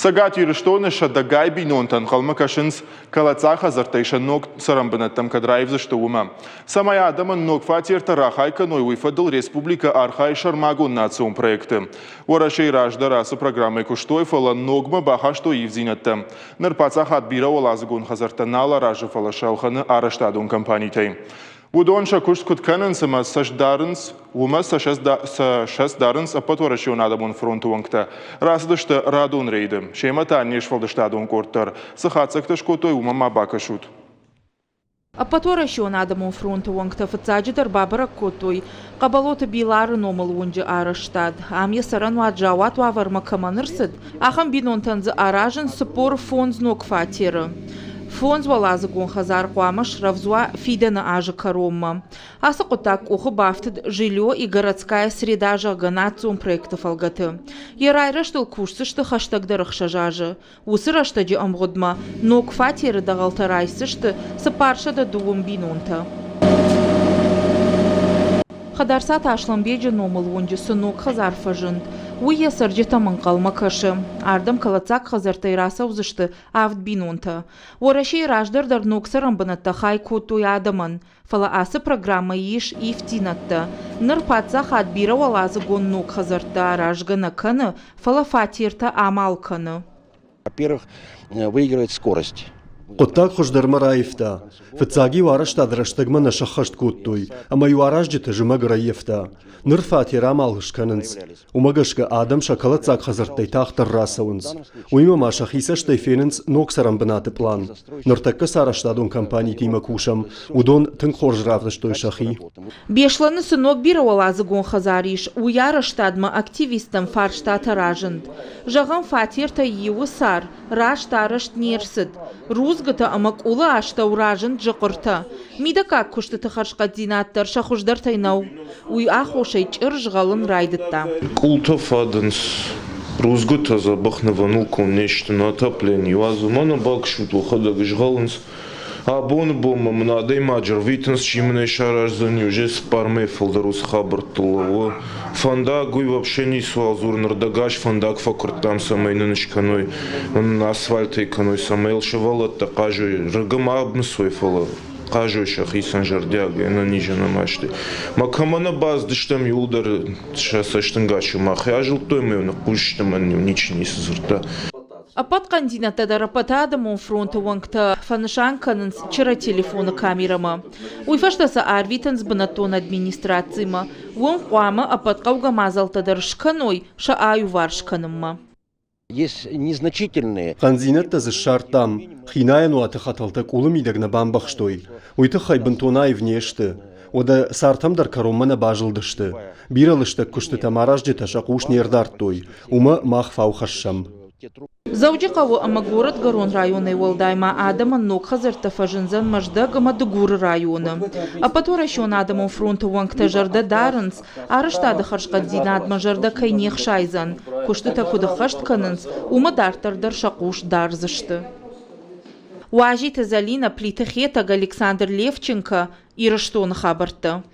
Цӕгат Ирыстоны сӕдӕгай бинонтӕ ӕнхъӕлмӕ кӕсынц, кӕлӕддзаг хӕдзӕрттӕй сӕ ног цӕрӕнбынӕттӕм кӕд раивдзысты, уымӕ. Цӕмӕй адӕмӕн ног фатертӕ рахай кӕной, уый фӕдыл республикӕ архайы сӕрмагонд национ проекты. Уӕрӕсейы раздӕр ацы программӕйы куыстой, фӕлӕ ногмӕ бахастой ивдзинӕдтӕ. Ныр паддзахад бирӕуӕладзыгон хӕдзӕрттӕ нал аразы, фӕлӕ сӕ ӕлхӕны арӕзтадон компанитӕй. Уыдон сӕ куыст куыд кӕнынц ӕмӕ цӕст дарынц, уымӕ сӕ цӕст дарынц Ӕппӕтуӕрӕсеон адӕмон фронты уӕнгтӕ. Рацыдысты радон рейды. Семӕ та не сфӕлдыстадон къорд дӕр. Цы хатдзӕгтӕ скодтой, уымӕ ма бакӕсут. Ӕппӕтуӕрӕсеон адӕмон фронты уӕнгтӕ фыццаджыдӕр бабӕрӕг кодтой Хъӕбӕлоты Билары номыл уынджы арӕзтад. Ам йӕ цӕрӕнуат заууат уавӕрмӕ кӕмӕн ӕрцыд, Ахӕм бинонтӕн дзы аразынц 45 ног фатеры. Фондзуӕладзыгон хӕдзар хъуамӕ срӕвдз уа фидӕны азы кӕронмӕ. Ацы хъуыддаг къухы бафтыд «Жилье и городская среда» зӕгъгӕ национ проекты фӕлгӕты. Йӕ райрӕзтыл кусдзысты хӕстӕгдӕр 6 азы. Уыцы рӕстӕджы ӕмгъуыдмӕ ног фатеры дӕгъӕлтӕ райсдзысты 420 бинонтӕ. Хӕдарцаты Аслӕнбеджы номыл уынджы цы ног хӕдзар фӕзынд, уый йӕ цӕрджытӕм ӕнхъӕлмӕ кӕсы. Ардӕм кӕлӕддзаг хӕдзӕрттӕй рацӕудзысты авд бинонтӕ. Уӕрӕсейы раздӕр дӕр ног цӕрӕнбынӕттӕ хай кодтой адӕмӕн, фӕлӕ ацы программӕйы ис ивддзинӕдтӕ. Ныр паддзахад бирӕуӕладзыгон ног хӕдзӕрттӕ аразгӕ нӕ кӕны, фӕлӕ фатертӕ амал кӕны. Во-первых, выигрывает скорость. Хъуыддаг хуыздӕрмӕ раивта. Фыццаг-иу арӕзтад рӕстӕгмӕ нӕ сӕххӕст кодтой, ӕмӕ-иу аразджыты зымӕг ӕрӕййӕфта. Ныр фатер амал скӕнынц. Уымӕ гӕсгӕ адӕм сӕ кӕлӕддзаг хӕдзӕрттӕй тагъддӕр рацӕуынц. Уыимӕ ма сӕхи цӕстӕй фенынц ног цӕрӕнбынаты пълан. Ныртӕккӕ цы арӕзтадон компанитимӕ кусӕм, уыдон тынг хорз равдыстой сӕхи. Беслӕны цы ног бирӕуӕладзыгон хӕдзар ис, уый арӕзтадмӕ активисттӕм фарстатӕ разынд. Зӕгъӕм, фатертӕй иуы цар раст арӕзт не рцыд. Рудзгуытӕ ӕмӕ къулы астӕу разынд зыхъуыртӕ. Мидӕггаг куыстыты хӕрзхъӕддзинад дӕр сӕ хуыздӕртӕй нӕу. Уый аххосӕй чъыр згъӕлын райдыдта. Къултӕ фадынц, рудзгуытӕ дзӕбӕх нывӕныл конд не сты, нӕ отоплени уадзы. Мӕнӕ бакӕсут, уӕхӕдӕг згъӕлынц. Абоны бонмӕ мын адӕймаджы рвитынц, чи мын ӕй сараздзӕн, уже цыппар мӕйы фылдӕр уыцы хабӕрттыл лӕууы. Фӕндаг уый вообще ницыуал дзуры, ӕрдӕгаз фӕндаг фӕкуырдтам, цӕмӕй нын скӕной, нын асфальтӕй кӕной, цӕмӕй йыл сывӕллӕттӕ хъазой, рыгы ма абмысой, фӕлӕ хъазой сӕхицӕн зӕрдиагӕй, ӕнӕнизӕн ӕмӕ Мӕ кӕмӕ нӕ бацыдыстӕм, иуылдӕр сӕ цӕстӕнгасы махи азылдтой ӕмӕ ныхъхъус сты, мӕн-иу ничи ницы дзырдта. Ӕппӕт хъӕндзинӕдтӕ дӕр ӕппӕтадӕмон фронты уӕнгтӕ фӕнысан кӕнынц чырӕ телефоны камерӕмӕ. Уый фӕстӕ сӕ арвитынц бынӕттон администрацимӕ. Уым хъуамӕ ӕппӕт хъӕугӕ мадзӕлттӕ дӕр скӕной сӕ аиуварс кӕнынмӕ. Есть незначительные. Хъӕндзинӕдтӕ дзы ссардтам, хинайӕн уаты хӕтӕлтӕ къулы мидӕг нӕ бамбӕхстой. Уый тыххӕй бынтон аив не сты. Уӕдӕ цартӕм дӕр кӕронмӕ нӕ базылдысты. Бирӕ лыстӕг куыстытӕм аразджытӕ сӕ хъус не рдардтой, уымӕ мах фау хӕссӕм. Дзӕуджыхъӕуы ӕмӕ Горӕтгӕрон районӕй уӕлдай ма адӕмӕн ног хӕдзӕрттӕ фӕзындзӕн Мӕздӕг ӕмӕ Дыгуры районы. Ӕппӕтуӕрӕсеон адӕмон фронты уӕнгтӕ зӕрдӕ дарынц, арӕзтады хӕрзхъӕддзинадмӕ зӕрдӕ кӕй не хсайдзӕн, куыстытӕ куыд ӕххӕст кӕнынц, уымӕ дарддӕр дӕр сӕ хъус дардзысты. Уазиты Зӕлинӕ, Плиты Хетӕг, Александр Левченко, Ирыстоны хабӕрттӕ.